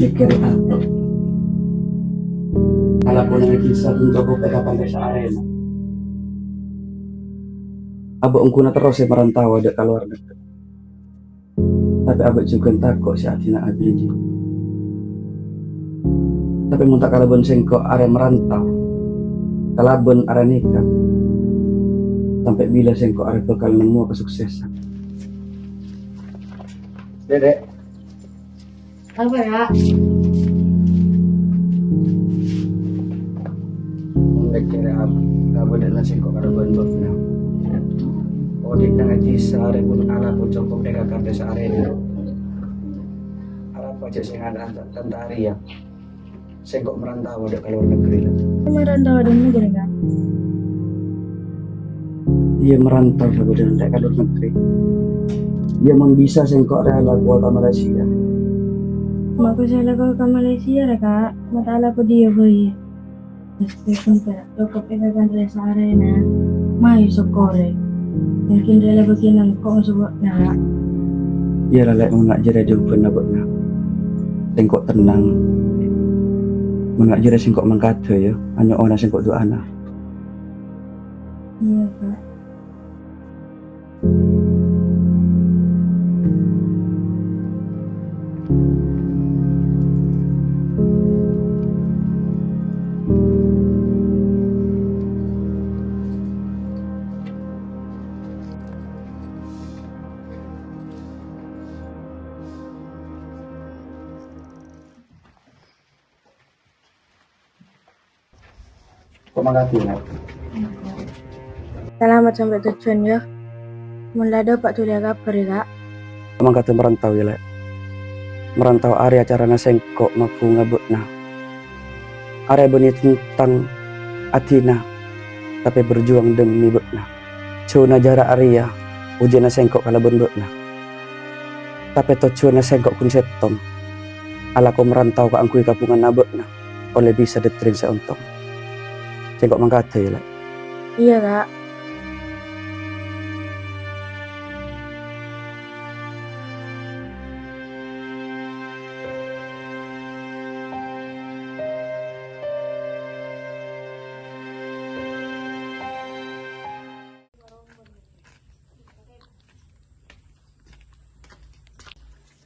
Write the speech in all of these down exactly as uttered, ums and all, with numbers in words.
Pèkkèrè tanto. Alako nangèng bisa pon cokop èkakan rè-saarèna. Abâ' ongghuna terros sè marantau dâ' ka lowar negri. Tapè abâ' jhughân tako' sè adina abidi. Tapè mon ta' kalabân sèngko' arè marantau, kalabân arè nèka, sampè' bilâ sèngko' arè bhâkal nemmowa kasuksesan? Dek, Dek. Apa, ya? Lèkèrè ab-, kabâdâ'ânna sèngko' kalabân bâ'na. Odi'na ngajhi saarè pon alako cokop èkakan rè-saarèna. Arapa jhâ' sè ngala' tanta arèya? Sèngko' marantau dâ' ka lowar negri, la. Marantau dâ' negri, Kak? Iyâ, marantau sabâdhâna dâ' ka lowar negri. Iyâ, mon bisa sèngko' rè alako ka Malaysia. Mako sè alako ka Malaysia, rè, Kak. Ma' ta' alako diyâ bhâi. Meskipun ta' cokop èkakan rè-saarèna, mayu sokkorè. Mungkin rè la bâgiyânna engko' maso' bâ'na, Kak. Iyâ, la, Lè', mon nga' jârèya jhâbuna bâ'na. Sèngko' tennang. Mon nga' jârèya sèngko' mangkadhâ, yâ, anyo'ona sèngko' du'ana. Iyâ, Kak. Kok mangkadhâ, Lè'? Salamet sampè' tojjhuwân, yâ. Mon la dâpa' dhuli akabhâr, yâ, Kak. Mangkadhâ marantau, yâ, Lè'. Marantau arèya carana sèngko' mabhunga bâ'na. Arèya bânnè tentang adina, tapè berjuang demi bâ'na. Jhâuna jhârâ' arèya, ujiyânna sèngko' kalabân bâ'na. Tapè tojjhuwânna sèngko' ghun sèttong, alako marantau kaangghuy kabhungana bâ'na, ollè bisa dâteng sè ontong. Sèngko' mangkadhâ, yâ, Lè'. Iyâ, Kak.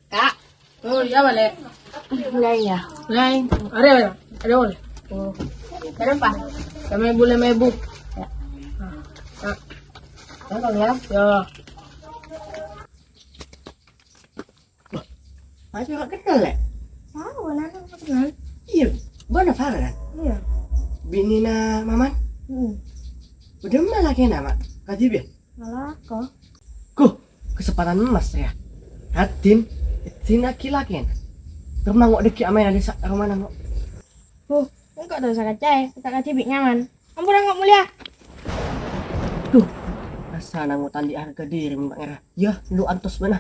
Kak. Oh, iyâ, bâli. Lah, iyâ. Lah, arè, arè, arè, bâli. Oh. Berapa? Lèma èbu, lèma èbu. Ya. Nah. Kak. Tolong, ya. Ya. Wah, masih nggak kenal, ya? Tahu, kenal, kenal. Iya, bâ'na Farhan? Iya. Binèna Maman? Hmm. Udah malah kena, Mak. Kadhibi'? Malah kok. Kuh, kesempatan emas, ya. Raddhin, èdinaghi lakèna. Terus ma' ngo' dâgghi' amaèna dâ' sa-, romana ngo'. Huh, engko' ta' osa kacaè, ta' kadhibi' nyaman. Ampon, engko' molèya. Duh, rassana ngo' ta' andi' harga diri, Mak, ngèra. Yâ, lu antos bâ'na.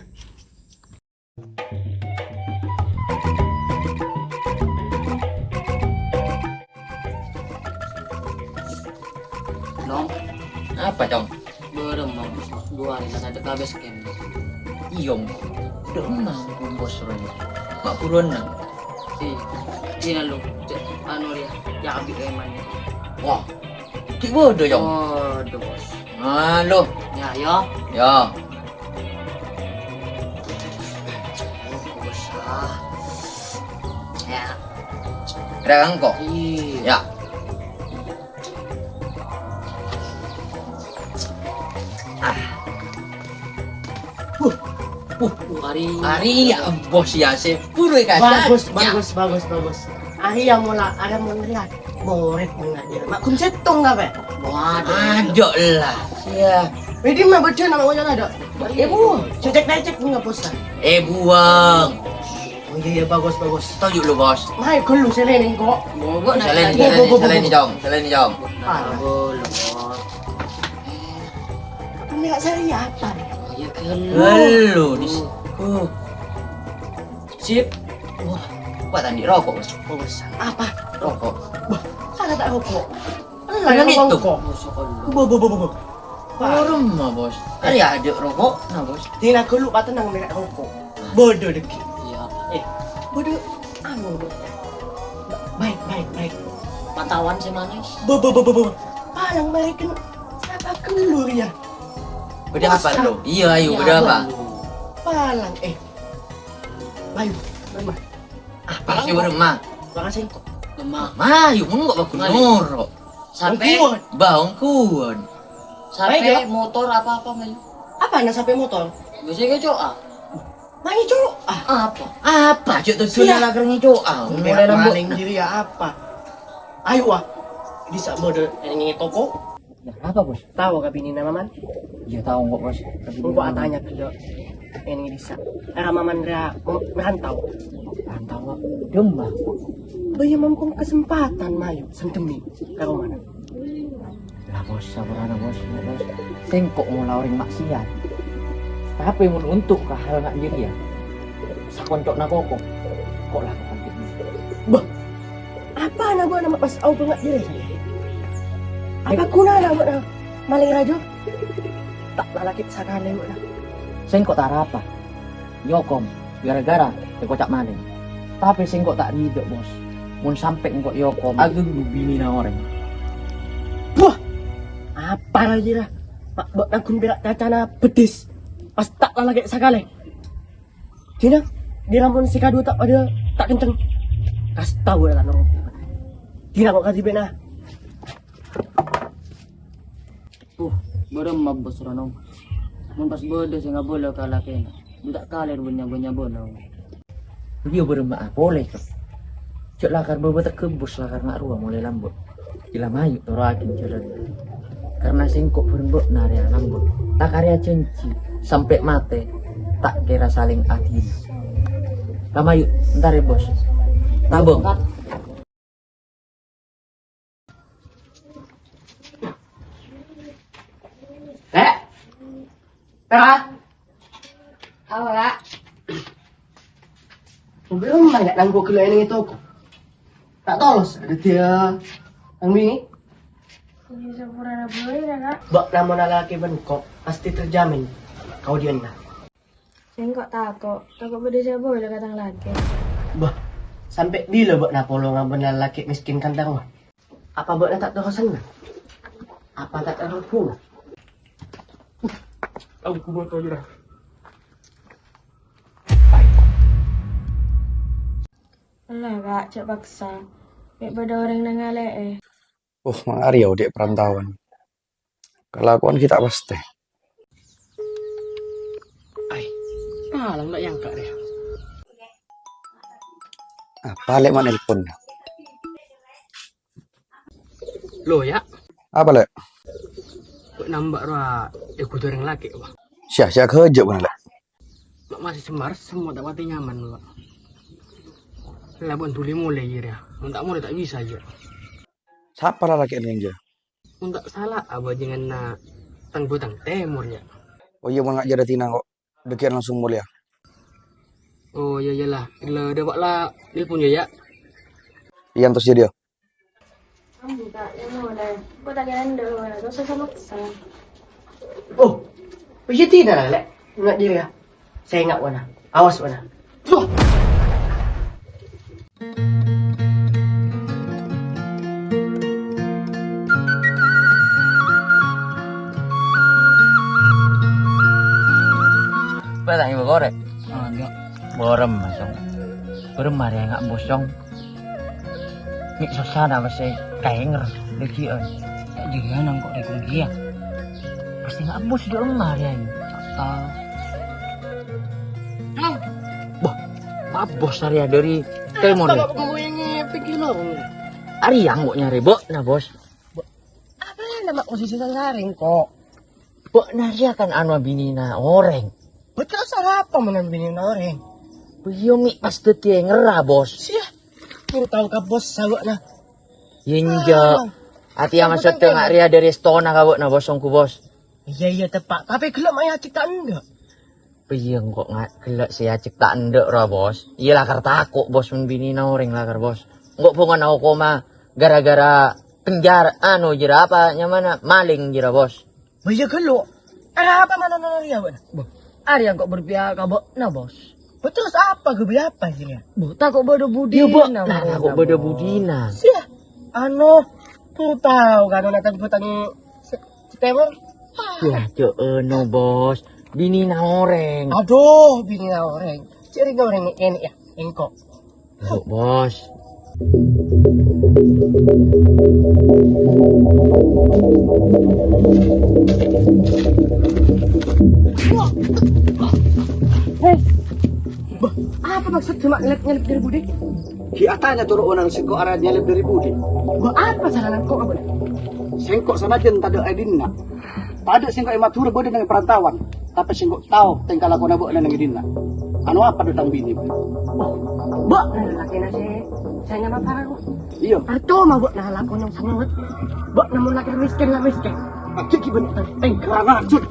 Nom. Apa, Cong? Bârâmma, Bos. Dua hari nggak ada kabar, Ken. Iya, Om. Udah emang, Bos, Ron. Mak buruan, nah. Si, si lalu, cek, anu, ya, ya, ambil Eman, ya. Wah, Ki bodoh, Yong. Waduh, Bos. Halo. Ya, ya. Ya. Oh, Bos, ah. Ya. Ada kangko? Iya. Ya. Ah. Huh. Uh, hari. Hari ya, Bos ya, sepuluh ya, Kak. Bagus, ya. Bagus, bagus, bagus. Hari ya, mula ada mau ngeliat. Murid mengajar. Mak kun setong apa? Waduh. Aduh lah. Iya. Ini mah betul nama ngajak ada. Ibu, cek-cek-cek punya bosan. Eh, buang. Oh iya, iya, bagus, bagus. Tahu yuk lu, Bos. Mai gelu selening kok. Bobo, nah, selening, selening, selening, Jong. Selening, Jong. Ah. Bobo, lu, Bos. Ini nggak saya apa? Oh, iya, gelu. Gelu, di s-, uh. Sip. Wah, apa tadi? Rokok, Bos. Oh, Bos. Apa? Rokok. Wah, saya tak rokok. Lah, itu. Rokok. Masya Allah. Bo, bo, bo, bo, bo. Orang mah, Bos. Ada, ada rokok, nah, Bos. Tina gelu patenang merek rokok. Bodoh dikit. Iya. Eh, bodoh. Anu, Bos. Baik, baik, baik. Pantauan sè manis. Bo, bo, bo, bo, bo. Palang mereka siapa keluar ya? Bâdâ apa, Bro? Iyâ, ayo, bâdâ apa? Palang, eh. Ayo, Rema. Apa sih, Rema? Makasih. Rema. Ayo, monggo, bagus. Mari. Noro. Sampai Ongkuan. Bâ, ongkuan. Sampai Baik, ya. Motor apa-apa, Mel. Apa na sampai motor? Bisa ke coa? Main coa. Apa? Apa? Cuk tuh Sudah. Lah kerengnya coa. Mulai lembut. Maling diri ya apa? Ayo, wah. Bisa model yang toko. Nah, apa, Bos? Tahu ka binina Maman? Iya, tahu kok, Bos. Ka binina Maman. Engko' atanya ghellâ' ngènè bisa. Era Maman ra-, merantau. Rantau, Bos. Domba. Bâ, iyâ, mumpung kesempatan, mayu, sendemi ka romana. Lah, Bos, saporana, Bos, Bos. Sèngko' mola orèng maksiat. Tapè mon untuk ka hal nga' jârèya, sakonco'na koko, kok lakokan ghi' bisa. Bâ, Apana bâ'na ma' pas aobâ nga' jârèya? Apa ghunana bâ'na malèng rajâ? Ta' lalakè' sakalè bâ'na. Sèngko' ta' arapa èokom gara-gara èkoca' malèng. Tapè sèngko' ta' ridho, Bos. Mon sampè' engko' èokom aghânggu binèna orèng. Wah! Apa rajâ ra? Ma' bâ'na ghun pèra' cacana beddhis. Pas ta' lalakè' sakalè. Dina, dina mon sè kadhuwâ ta' padâ, ta' kenceng. Kas tao la, Nong. Dina kok kadhi bâ'na. Uh, bârâmma, Bos Rono. Mon pas bâdâ sè ngabâlâ ka lakèna, dhu ta' kalèr bânnya-bânnya bâna. Iyâ, bârâmma polè, Cok. Cok lakar bâbâ tegghâ, Bos, lakar nga' rowa molaè lambâ'. Ila mayu' toro'aghi jhâlân. Karna sèngko' bân bâ'na rèya lambâ'. Ta' karè ajhânjhi, sampè' matè, ta' kèra salèng adhil. Ka mayu', entar yâ, Bos. Tabâng. Lè'? Pèra? Apa, Kak? Belum banyak nangko gula ini itu. Tak tolos, ada dia nang ini. Ini sempurna boleh ya, Kak? Bak nama laki bengkok, pasti terjamin kau dianna. Sèngko' tako', tako' bâdâ sè abâlâ ka tang lakè'. Bah, sampè' bilâ bâ'na polongan bân lalakè' mèskèn kantha rowa? Apa bâ'na ta' terro senneng? Apa ta' terro bhunga? Aku mau tahu lah. Ella, Kak, jhâ' paksa. Mè' bâdâ orèng nangalè'è. Uh, mangari ya, odhi' parantaowan. Kalakowan ghi' ta' pastè. Ai, palang la' èangka' rèya. Apa Lè' ma' nelpon? Lo, ya. Apa, Lè'? Kok nambah rowa, eh, kudu orèng lakè', wah. Sia, sia ghâjâ' bân, Lè'. Mak masih semar, semua tak pati nyaman, Pak. Lah, bân dhuli molè, ya, ya. Mon ta' molè, ta' bisa, ya. Sapa lalakè'na rèya? Mon ta' sala, abhâjânganna tang-bhutang tèmor, ya. Oh, iyâ, mon nga' jârèya dinah, kok. Dhâggi'ân langsung molèya. Oh, iyâ, iyâ, la. La, dâpa' la nelpon, ya, ya. Iyâ, terros jârèya. Enggak, ya, udah. Kok tak kira ndak, udah. Gak usah maksa. Oh, iyâ, dinah, Lè'. Nga' jârèya. Sènga' bâ'na. Awas bâ'na. Duh! Bâ' ta' ngibâ korè'? Enggak. Bârâmma, Song. Bârâmma rèya nga' bos, Song. Mè' sossana pastè kaènger dhâggi'ân. Jârèya nangko' rèkon kèya. Pastè nga' bos dâ' emma rèya. Ta. Bâh, ma' bos arèya dâri tèmor. Arèya engko' nyarè bâ'na, Bos. Apa nama posisi sangsarè engko'? Bâ'na rèya kan anu abinèna orèng. Betul salah apa mon abinèna orèng? Iyâ, mè' pas dhâddhi èngèrra, Bos. Sia, baru tahu ka bos sawa'na. Iyâ, enjâ'. Ah, atèya maksodda nga' rèya dâri èstona ka bâ'na, Bos, ongghu, Bos. Iyâ, iyâ, teppa'. Tapè ghellâ' ma' èajhâk ta' endâ'. Iyâ, engko' nga-, ghellâ' sè èajhâk ta' endâ' rowa, Bos. Iyâ, lakar tako', Bos, mon binèna orèng lakar, Bos. Engko' bhungana okoma gara-gara penjara, anu, jârèya apa nyamana, malèng jârèya, Bos. Bâ iyâ ghâllu. Arapa manana rèya, bâ'na? Bâ, arèya engko' berpihak ka bâ'na, Bos. Terros apa, ghâbây apa sè nèka? Bu, tako' bâdâ budina, Bu. Tako' bâdâ budina. Siya, ano, tao kan ana' tang-bhutang se-, setewon? Yâ, jhâ' ano, Bos. Binèna orèng. Adhu, binèna orèng. Jhâ' rèng orèng ngènè, yâ, engko'. Ayo, Bos. Hei, Bâh, apa maksod coma nyelep-nyelep dâri budi? Ghi' atanya toro' onang sengko' arèya nyelep dâri budi. Bâh, apa salana engko' ka bâ'na? Sengko' sanajjân tadâ' è dinna', tadâ' sengko' è Madhurâ, bâdâ neng è parantaowan, tapè sengko' tao tèngka lakona bâ'na neng è dinna'. Ano apa dâ' tang binè, Bâh? Bâh, lakèna sè, sè nyama Faruk. Iyâ. Parcoma bâ'na alako nyong sanget. Bâ'na mon lakè miskin la miskin. Aja ki bân teng. Kurang ajar.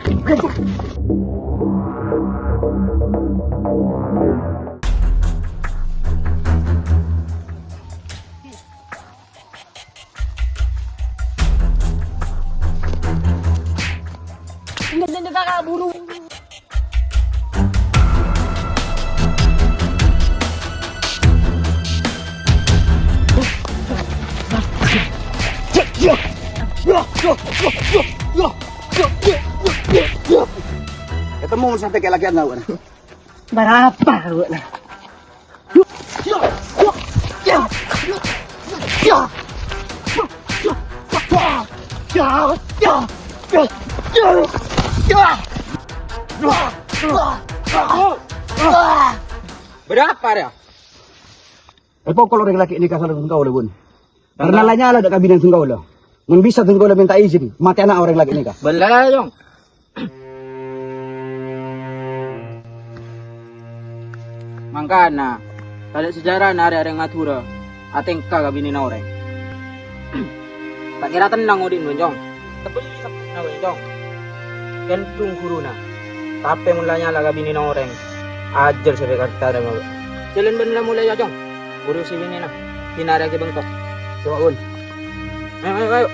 Ini, ini, ini, Kakak, buru. Ketemu sampai kayak lagi nggak, Wan? Berapa, Wan? Berapa, ya? Èpokol orèng lakè' nèka sareng sèngkaulâ, Bun. Karena la nyala dâ' kabinèna sèngkaulâ. Mon bisa sèngkaulâ mènta izin, matè'ana orèng lakè' nèka. Bella, Jong. Mangkana, tadâ' sejarana rè-orèng Madhurâ atèngka ka binèna orèng. Ta' kèra tennang odi'na, Jong. Tebelli sabbhânna, Jong. Ghândhung ghuruna. Tapè mon la nyala ka binèna orèng, ajhâr sè pèkarta rèng. Jhâlân bân la molè, yâ, Jong. Urusi binèna. Dinarè ghi' bengko. Coba, Bun. Ayo, ayo, ayo.